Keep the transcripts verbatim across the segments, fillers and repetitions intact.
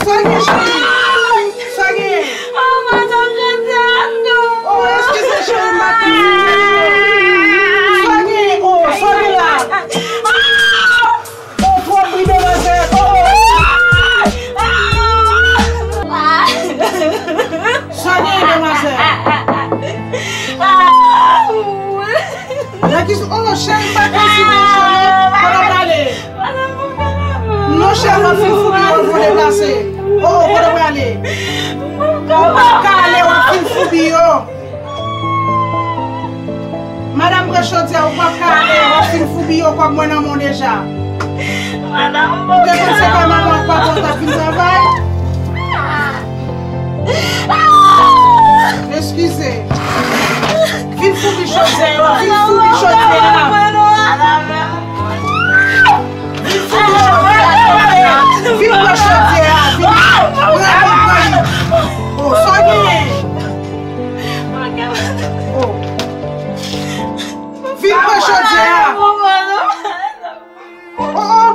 Sa gen, cheri? Sa gen? Oh, madanm Gracia, non! Oh, eskize, cheri, m pa t... Sa gen? Oh, sa gen la? Oh, twòp bri, demwazèl! Oh! Sa gen, demwazèl? Nan ki... Oh, cheri, m pa t konn si te cheri. Pandan m ale. Non, cheri, w ap fin foubi yo, w ap deplase. Oh, oh, kote w prale? Ou p ap ka ale, w ap fin foubi yo. Madanm pran chodyè, ou p ap ka ale, w ap fin foubi yo, kòb mwen nan men w deja. Ou te konn se pa manman ak papa w t ap vin travay? Eskize. Vin foubi chodyè yo, vin foubi chodyè a. Vin foubi chodyè a, vin pran chodyè a, vin pran, vin pran. Oh, sa w genyen? Oh. Vin pran chodyè a. Oh, oh.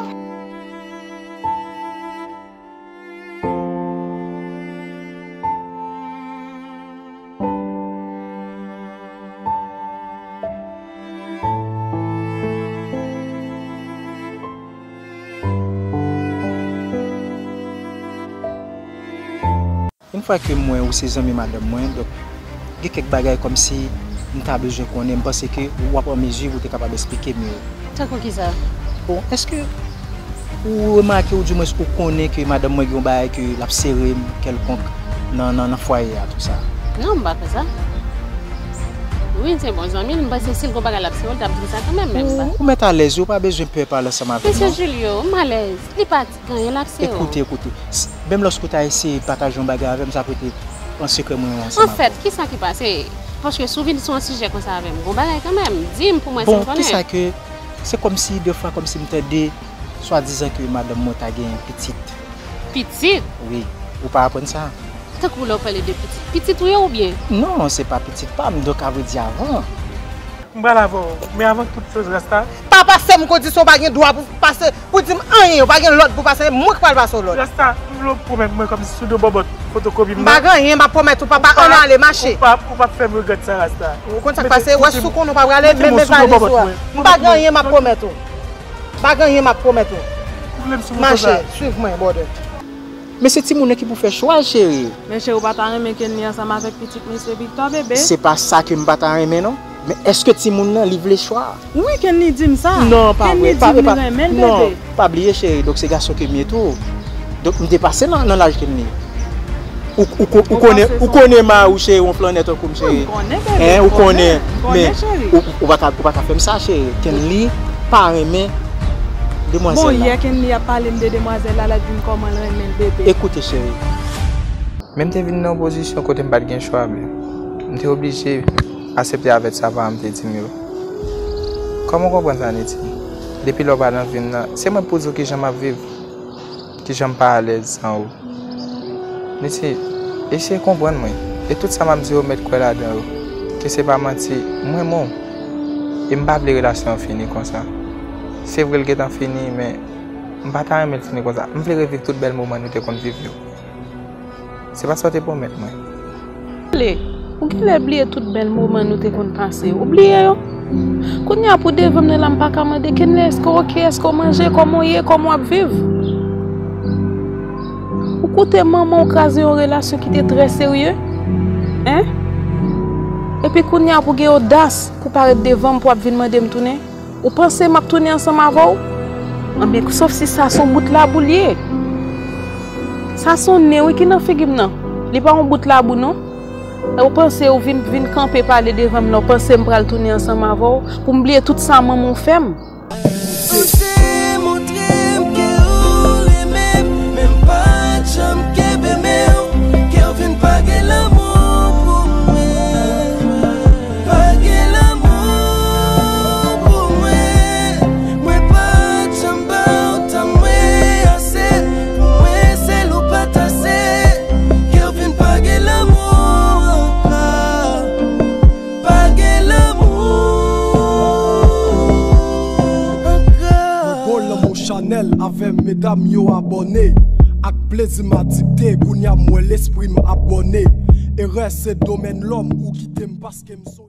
Yon fwa ke m wè ou se zanmi madanm mwen, donk, gen kèk bagay kòmsi m ta bezwen konnen, m panse ke w ap an mezi pou w te kapab eksplike m yo. Tankou kisa? Bon, èske ou remake oudimwens ou konnen ke madanm mwen gen yon bagay ke l ap sere m kèlkonk nan, nan, nan fwaye a, tou sa? Non, m pa kwè sa. Wi, se bon zanmi l, m panse si l gen yon bagay l ap sere w, l t ap di m sa kanmenm, men m pa. Ou, ou mèt alèz, ou pa bezwen pè pale ansanm avè m, non. Mesye Julio, m alèz. Li pa di gen anyen l ap sere w. Ekoute, ekoute. S-, menm lòske w ta eseye pataje yon bagay avè m, sa pou te an sekrè mwen ansanm avè w. Anfèt, kisa ki pase? Paske si w vin sou yon sijè konsa avè m, gon bagay kanmenm. Di m pou mwen si m konnen. Bon, kisa ke, se kòmsi defwa, kòmsi m tande swadizan ke madanm mwen ta gen pitit. Pitit? Wi, ou pa aprann sa? Tankou lè w pale de pitit. Pitit ou ye oubyen? Non, se pa pitit pa m, donk, a vrè di, avan. M pral avè w, men avan tout choz, Rasta. Pa pase m kondisyon, w pa gen dwa pou pase, pou di m anyen, w pa gen lòd pou pase, mwen k pral pase w lòd. Rasta, m vle w pwomèt mwen kòmsi sou do bòbòt fotokopi m nan. M pa gen anyen m ap pwomèt ou, papa, ann ale, mache. Ou p ap, ou p ap fè m regrèt sa, Rasta. Ou konn sa k pase, wè si w konnen w pa prale, mete men, mete men sou do bòbòt mwen. M pa gen anyen m ap pwomèt ou. M pa gen anyen m ap pwomèt ou. Ou vle m sou moto sa? Mache, swiv mwen, brother. Men se timoun nan ki pou fè chwa l, cheri. Men cheri, ou pa ta renmen Kenly ansanm avèk pitit mesye Victor, bebe? Se pa sa ke m pa ta renmen, non. Men èske timoun nan, li vle chwa? Wi, Kenly di m sa. Non, pa vre, pa vre, pa, non, pa bliye, cheri. Donk, se gason ke m ye tou. Donk, m te pase nan, nan laj Kenly. Ou, ou, ou, ou konnen, ou konnen mari w, cheri, yon flannè tankou m, cheri. Wi, m konnen, bebe, m konnen, m konnen, cheri. Ou pa ka, ou pa ka fè m sa, cheri. Kenly pa renmen demwazèl la. Bon, yè Kenly ap pale m de demwazèl la, l ap di m kòman l renmen l, bebe. Ekoute, cheri. Men m te vin nan yon pozisyon kote m pa t gen chwa, men m te oblije aksepte avèk sa paran m te di m yo. Kòman w konprann sa, Niti? Depi lè w pa nan vi m nan, se mwen k pou di w kijan m ap viv, kijan m pa alèz san ou. Niti, eseye konprann mwen. E tout sa m ap di yo, mèt kwè ladan yo. Ke se pa manti, m renmen w. E m pa vle relasyon an fini konsa. Se vre l gentan fini, men m pa ta renmen l fini konsa. M vle reviv tout bèl moman nou te konn viv yo. Se pa sa w te pwomèt mwen. Ale, ou genlè bliye tout bèl moman nou te konn pase. Ou bliye yo? Kounye a pou devan m nan la, m pa ka mande Kenley, èske w oke, èske w manje, kòman w ye, kòman w ap viv? Ou koute manman w kraze yon relasyon ki te trè serye? Hein? Epi kounye a pou gen odas pou parèt devan m pou w ap vin mande m tounen? Ou panse m ap tounen ansanm avè w? Anben, sof si sa se yon bout labou l ye. Sa se yon nen, wi, ki nan figi m nan. Li pa yon bout labou, non. E ou panse ou vin, vin kanpe pale devan m la, ou panse m pral tounen ansanm avè w pou m bliye tout sa manman w fè m? Ou te montre m ke ou renmen m, men m pa t janm kenbe men w, ke w vin pa gen lanmou pou mwen. Pa gen lanmou pou mwen. Mwen pa t janm ba w tan mwen ase. Pou mwen, sèl ou pa t ase. Ke w vin pa gen lanmou ankò. Pa gen lanmou ankò. Mwen Bo Lanmou Chanèl avè medam yo abòne ak Plezi m adikte, kounye a m wè lespri m ap bòne. Erè se domèn lòm, ou kite m paske m sonje.